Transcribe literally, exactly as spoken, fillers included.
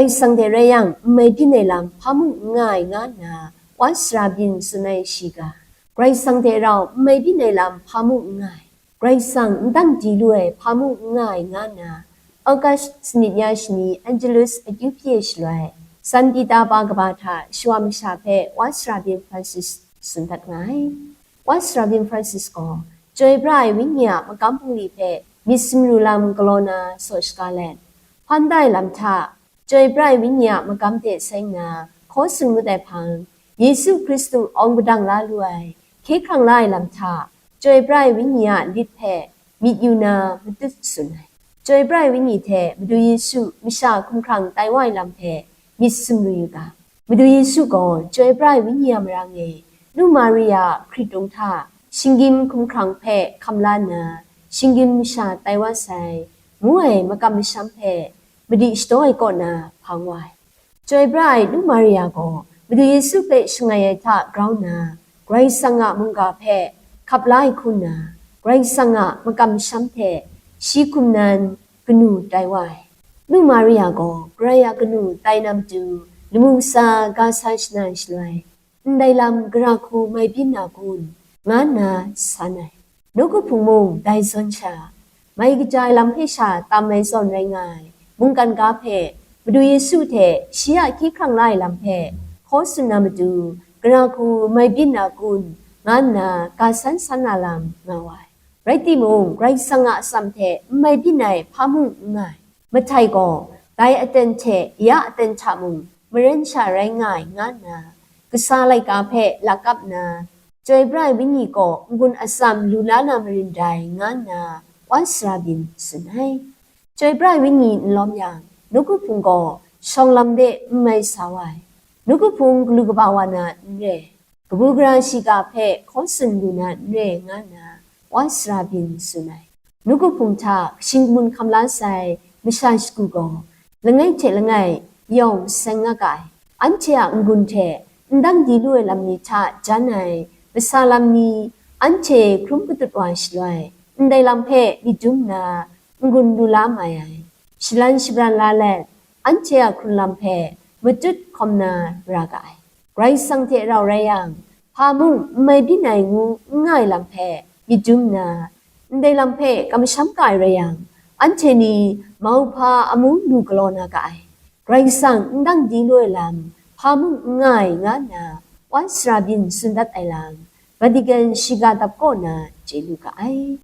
Karai Kasang hte rai yang, n mai byin ai lam hpa mung n nga ai, nga nna, wa sara byin tsun ai shi ga. Karai Kasang hte rau n mai byin ai lam hpa mung n nga ai. Karai Kasang n dang di lu ai hpa mung n nga ai, nga nna, August sanit ya shani Angelus akyu hpyi shaloi, San Pita pa kaba hta shawa masha hpe wa sara byin Francis tsun dat nga ai. Wa sara byin Francis gaw, Chyoi pra ai Wenyi a makam bungli hpe myit sumru lam galaw na saw shaga let, hpan da ai lam hta, Chyoi pra ai Wenyi a makam de seng nna hkaw tsun ngut ai hpang, Yesu Hkristu awng padang la lu ai, hkye hkrang la ai lam hta, Chyoi pra ai Wenyi a lit hpe myit yu na matut tsun ai. Chyoi pra ai Wenyi hte Madu Yesu masha hkumhkrang tai wa ai lam hpe myit sumru yu ga. Madu Yesu gaw Chyoi pra ai Wenyi a marang e, Nu Maria hkritung hta shinggyim hkumhkrang hpe hkam la nna, shinggyim masha tai wa sai, ngu ai makam masham hpe madi shadaw ai kaw na hpang wa ai. Chyoi pra ai Nu Maria gaw Madu Yesu hpe shangai ai hta grau nna, Karai Kasang a mungga hpe hkap la ai hku nna, Karai Kasang a makam masham hte shi hkum nan kanu tai wa ai. Nu Maria gaw Karai a kanu tai na matu, lamu kasa ga sa shana shaloi, ndai lam gara hku mai byin na kun, nga nna san ai. Nawku Hpung mung dai zawn sha, mai kaja ai lam hpe sha tam ai zawn rai nga ai, mungkan ga hpe Madu Yesu hte shi a hkye hkrang la ai lam hpe hkaw tsun na matu, gara hku mai byin na kun, nga nna ga san san na lam nga wa ai. Rai timung, Karai Kasang a atsam hte n mai byin ai hpa mung n nga ai. Mahtai gaw, dai aten hte ya aten hta mung maren sha rai nga ai, nga nna, kasa laika hpe lakap nna, Chyoi pra ai Wenyi kaw n-gun atsam lu la na marin dai, nga nna, wa sara byin tsun ai. Chyoi pra ai Wenyi n lawm yang, Nawku Hpung gaw shawng lam de n mai sa wa ai. Nawku Hpung galu kaba wa na n re, kabu gara shiga hpe hkaw tsun lu na n re, nga nna, wa sara byin tsun ai. Nawku Hpung hta kashin kamun hkam la sai masha shagu gaw, langai hte langai yawng seng nga ga ai. Anhte a n-gun hte n dang di lu ai lam ni hta jan ai masa lam ni, anhte hkrum katut wa shaloi, ndai lam hpe myit dum nna n-gun lu la mai ai. Shalan shabran la let, anhte a hkrun lam hpe matut hkawm na ra ga ai. Karai Kasang hte rau rai yang, hpa mung n mai byin ai ngu n nga ai lam hpe myit dum nna, ndai lam hpe kamsham ga ai rai yang, anhte ni mauhpa amu lu galaw na ga ai. Karai Kasang n dang di lu ai lam hpa mung n nga ai, nga nna, wa sara byin tsun dat ai lam, Vatican shiga dap kaw na chye lu ga ai.